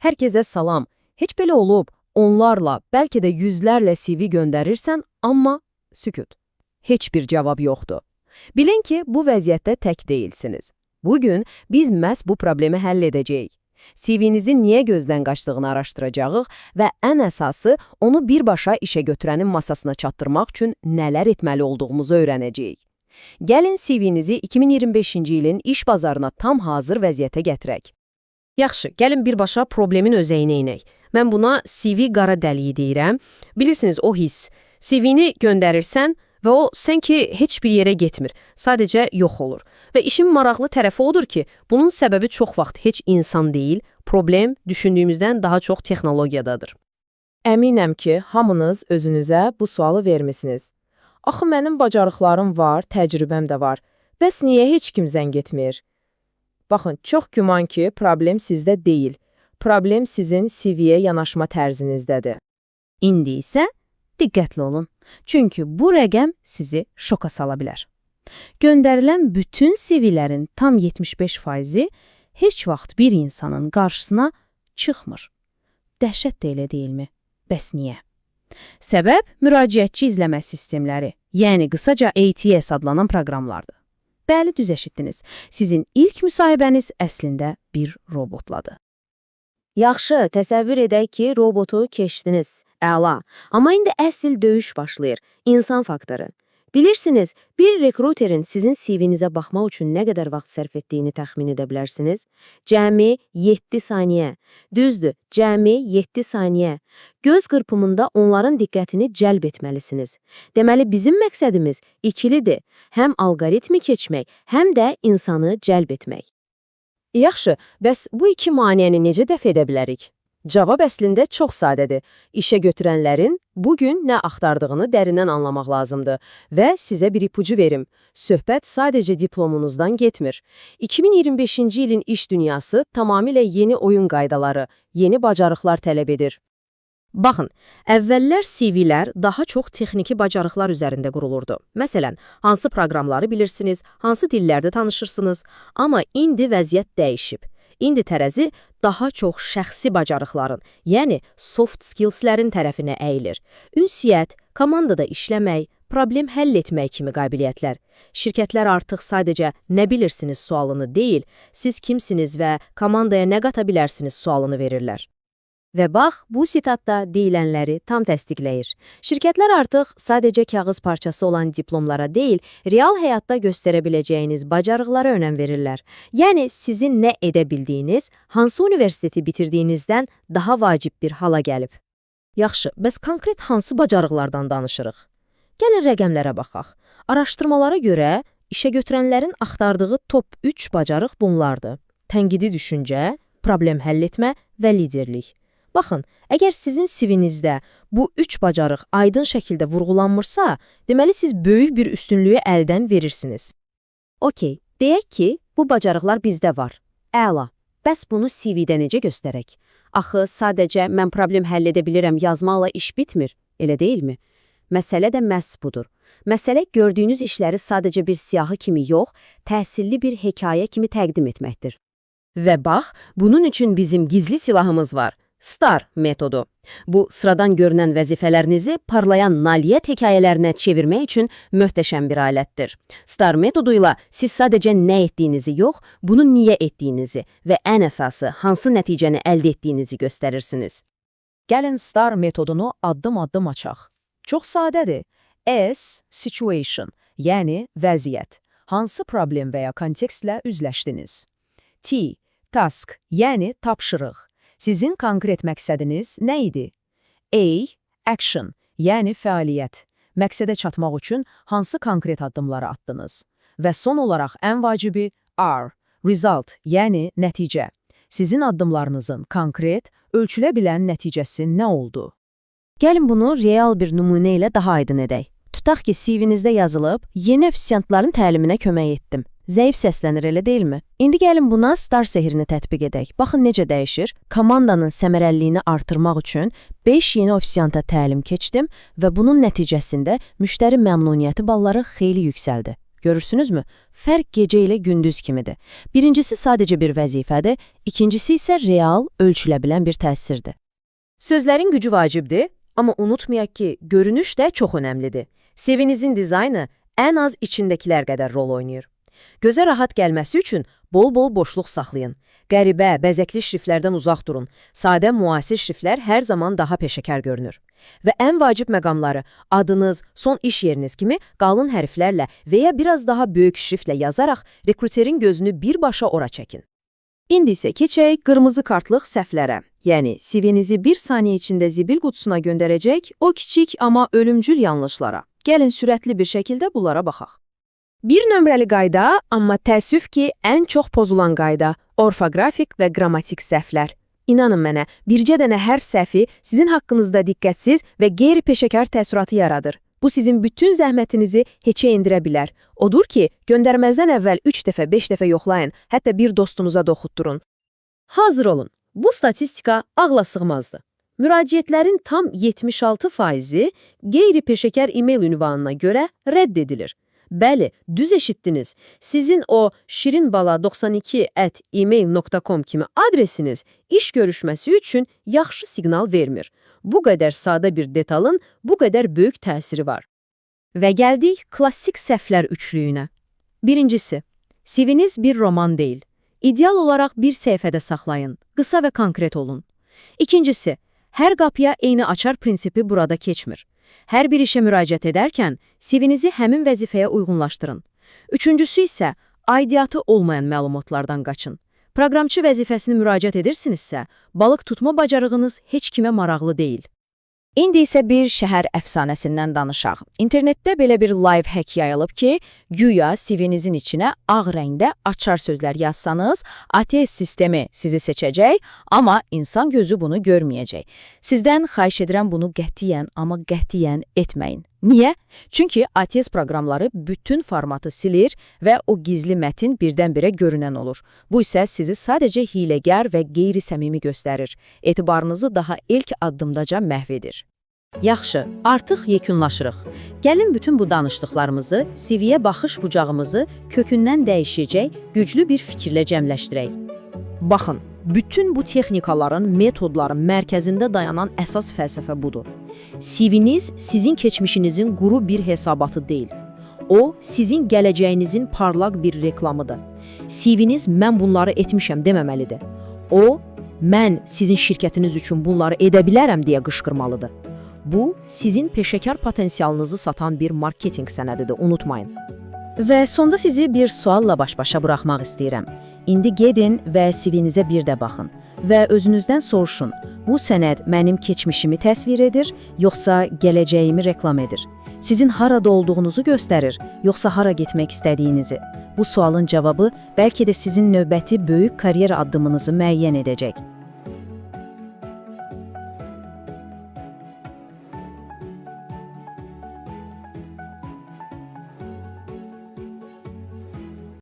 Herkese salam. Heç belə olub, onlarla, bəlkə də yüzlərlə CV göndərirsən, amma sükut. Heç bir cavab yoxdur. Bilin ki, bu vəziyyətdə tək deyilsiniz. Bugün biz məhz bu problemi həll edəcəyik. CV-nizin niyə gözdən qaçdığını araşdıracağıq və ən əsası onu birbaşa işə götürənin masasına çatdırmaq üçün nələr etməli olduğumuzu öyrənəcəyik. Gəlin CV-nizi 2025-ci ilin iş bazarına tam hazır vəziyyətə gətirək. Yaxşı, gəlin birbaşa problemin özəyinə inək. Mən buna CV qara dəliyi deyirəm. Bilirsiniz o hiss. CV-ni göndərirsən və o sanki heç bir yerə getmir. Sadəcə yox olur. Və işin maraqlı tərəfi odur ki, bunun səbəbi çox vaxt heç insan deyil, problem düşündüyümüzdən daha çox texnologiyadadır. Əminəm ki, hamınız özünüzə bu sualı vermisiniz. Axı mənim bacarıqlarım var, təcrübəm də var. Bəs niyə heç kim zəng etmir? Baxın, çox güman ki, problem sizdə deyil. Problem sizin CV-yə yanaşma tərzinizdədir. İndi isə diqqətli olun. Çünki bu rəqəm sizi şoka sala bilər. Göndərilən bütün CV-lərin tam 75%-i heç vaxt bir insanın qarşısına çıxmır. Dəhşət də elə deyilmi? Bəs niyə? Səbəb müraciətçi izləmə sistemləri, yəni qısaca ATS adlanan proqramlardır. Bəli, düz eşitdiniz. Sizin ilk müsahibəniz əslində bir robotladır. Yaxşı, təsəvvür edək ki, robotu keçdiniz. Əla. Amma indi əsl döyüş başlayır. İnsan faktoru. Bilirsiniz, bir rekruterin sizin CV-nizə baxmaq üçün nə qədər vaxt sərf etdiyini təxmin edə bilərsiniz? Cəmi 7 saniyə. Düzdür, cəmi 7 saniyə. Göz qırpımında onların diqqətini cəlb etməlisiniz. Deməli, bizim məqsədimiz ikilidir. Həm alqoritmi keçmək, həm də insanı cəlb etmək. Yaxşı, bəs bu iki maneəni necə dəf edə bilərik? Cavab əslində çox sadədir. İşə götürənlərin bugün nə axtardığını dərindən anlamaq lazımdır və sizə bir ipucu verim. Söhbət sadəcə diplomunuzdan getmir. 2025-ci ilin iş dünyası tamamilə yeni oyun qaydaları, yeni bacarıqlar tələb edir. Baxın, əvvəllər CV-lər daha çox texniki bacarıqlar üzərində qurulurdu. Məsələn, hansı proqramları bilirsiniz, hansı dillərdə tanışırsınız, amma indi vəziyyət dəyişib. İndi tərəzi daha çox şəxsi bacarıqların, yəni soft skills-lərin tərəfinə əyilir. Ünsiyyət, komandada işləmək, problem həll etmək kimi qabiliyyətlər. Şirkətlər artıq sadəcə nə bilirsiniz sualını deyil, siz kimsiniz və komandaya nə qata bilərsiniz sualını verirlər. Və bax, bu sitatda deyilənləri tam təsdiqləyir. Şirkətlər artıq sadəcə kağız parçası olan diplomlara deyil, real həyatda göstərə biləcəyiniz bacarıqlara önəm verirlər. Yəni sizin nə edə bildiyiniz, hansı universiteti bitirdiyinizdən daha vacib bir hala gəlib. Yaxşı, bəs konkret hansı bacarıqlardan danışırıq? Gəlin rəqəmlərə baxaq. Araşdırmalara görə işə götürənlərin axtardığı top 3 bacarıq bunlardır: tənqidi düşüncə, problem həll etmə və liderlik. Baxın, əgər sizin CV-nizdə bu üç bacarıq aydın şəkildə vurğulanmırsa, deməli siz böyük bir üstünlüyü əldən verirsiniz. Okey, deyək ki, bu bacarıqlar bizdə var. Əla. Bəs bunu CV-də necə göstərək? Axı sadəcə mən problem həll edə bilirəm yazmaqla iş bitmir, elə deyilmi? Məsələ də məhz budur. Məsələ gördüyünüz işləri sadəcə bir siyahı kimi yox, təsirli bir hekayə kimi təqdim etməkdir. Və bax, bunun üçün bizim gizli silahımız var. STAR metodu. Bu, sıradan görünən vəzifələrinizi parlayan nailiyyət hekayələrinə çevirmək üçün möhtəşəm bir alətdir. STAR metoduyla siz sadəcə nə etdiyinizi yox, bunu niyə etdiyinizi və ən əsası hansı nəticəni əldə etdiyinizi göstərirsiniz. Gəlin STAR metodunu addım-addım açaq. Çox sadədir. S, situation, yəni vəziyyət. Hansı problem və ya kontekstlə üzləşdiniz? T, task, yəni tapşırıq. Sizin konkret məqsədiniz nə idi? A, action, yəni fəaliyyət. Məqsədə çatmaq üçün hansı konkret addımları atdınız? Və son olaraq ən vacibi R, result, yəni nəticə. Sizin addımlarınızın konkret, ölçülə bilən nəticəsi nə oldu? Gəlin bunu real bir nümunə ilə daha aydın edək. Tutaq ki, CV-nizdə yazılıb, yeni ofisiantların təliminə kömək etdim. Zəif səslənir, elə deyilmi? İndi gəlin buna STAR sehrini tətbiq edək. Baxın necə dəyişir. Komandanın səmərəliliyini artırmaq üçün 5 yeni ofisianta təlim keçdim və bunun nəticəsində müştəri məmnuniyyəti balları xeyli yüksəldi. Görürsünüzmü? Fərq gecə ilə gündüz kimidir. Birincisi sadəcə bir vəzifədir, ikincisi isə real, ölçülə bilən bir təsirdir. Sözlərin gücü vacibdir, amma unutmayaq ki, görünüş də çox önəmlidir. CV-nizin dizaynı ən az içindəkilər qədər rol oynayır. Gözə rahat gəlməsi üçün bol-bol boşluq saxlayın. Qəribə, bəzəkli şriftlərdən uzaq durun. Sadə, müasir şriftlər hər zaman daha peşəkar görünür. Və ən vacib məqamları adınız, son iş yeriniz kimi qalın hərflərlə və ya biraz daha böyük şriftlə yazaraq rekruterin gözünü birbaşa ora çəkin. İndi isə keçək qırmızı kartlıq səhvlərə. Yəni CV-nizi bir saniyə içində zibil qutusuna göndərəcək o kiçik amma ölümcül yanlışlara. Gəlin sürətli bir şəkildə bunlara baxaq. Bir nömrəli qayda, amma təəssüf ki, ən çox pozulan qayda orfoqrafik və qrammatik səhvlər. İnanın mənə, bircə dənə hərf səhvi sizin haqqınızda diqqətsiz və qeyri-peşəkar təəssüratı yaradır. Bu sizin bütün zəhmətinizi heçə endirə bilər. Odur ki, göndərməzdən əvvəl 3 dəfə, 5 dəfə yoxlayın, hətta bir dostunuza da oxutdurun. Hazır olun. Bu statistika ağla sığmazdı. Müraciətlərin tam 76%-i qeyri-peşəkar e-mail ünvanına görə rədd edilir. Bəli, düz eşitdiniz. Sizin o şirinbala92@email.com kimi adresiniz iş görüşməsi üçün yaxşı siqnal vermir. Bu qədər sadə bir detalın bu qədər böyük təsiri var. Və gəldik klassik səhvlər üçlüyünə. Birincisi, CV-niz bir roman deyil. İdeal olaraq bir səhifədə saxlayın, qısa və konkret olun. İkincisi, hər qapıya eyni açar prinsipi burada keçmir. Hər bir işə müraciət edərkən CV-nizi həmin vəzifəyə uyğunlaşdırın. Üçüncüsü isə aidiyyatı olmayan məlumatlardan qaçın. Proqramçı vəzifəsini müraciət edirsinizsə, balıq tutma bacarığınız heç kimə maraqlı deyil. İndi isə bir şəhər əfsanəsindən danışaq. İnternetdə belə bir life hack yayılıb ki, güya CV-nizin içinə ağ rəngdə açar sözlər yazsanız, ATS sistemi sizi seçəcək, amma insan gözü bunu görməyəcək. Sizdən xahiş edirəm bunu qətiyyən, amma qətiyyən etməyin. Niyə? Çünki ATS proqramları bütün formatı silir və o gizli mətin birdən-birə görünən olur. Bu isə sizi sadəcə hiləgər və qeyri-səmimi göstərir. Etibarınızı daha ilk addımdaca məhv edir. Yaxşı, artıq yekunlaşırıq. Gəlin bütün bu danışdıqlarımızı, CV-yə baxış bucağımızı kökündən dəyişəcək güclü bir fikirlə cəmləşdirək. Baxın, bütün bu texnikaların, metodların mərkəzində dayanan əsas fəlsəfə budur. CV-niz sizin keçmişinizin quru bir hesabatı deyil. O, sizin gələcəyinizin parlaq bir reklamıdır. CV-niz mən bunları etmişəm deməməlidir. O, mən sizin şirkətiniz üçün bunları edə bilərəm deyə qışqırmalıdır. Bu, sizin peşəkar potensialınızı satan bir marketinq sənədidir, unutmayın. Və sonda sizi bir sualla baş-başa buraxmaq istəyirəm. İndi gedin və CV-nizə bir də baxın və özünüzdən soruşun. Bu sənəd mənim keçmişimi təsvir edir, yoxsa gələcəyimi reklam edir? Sizin harada olduğunuzu göstərir, yoxsa hara getmək istədiyinizi? Bu sualın cavabı bəlkə də sizin növbəti böyük karyera addımınızı müəyyən edəcək.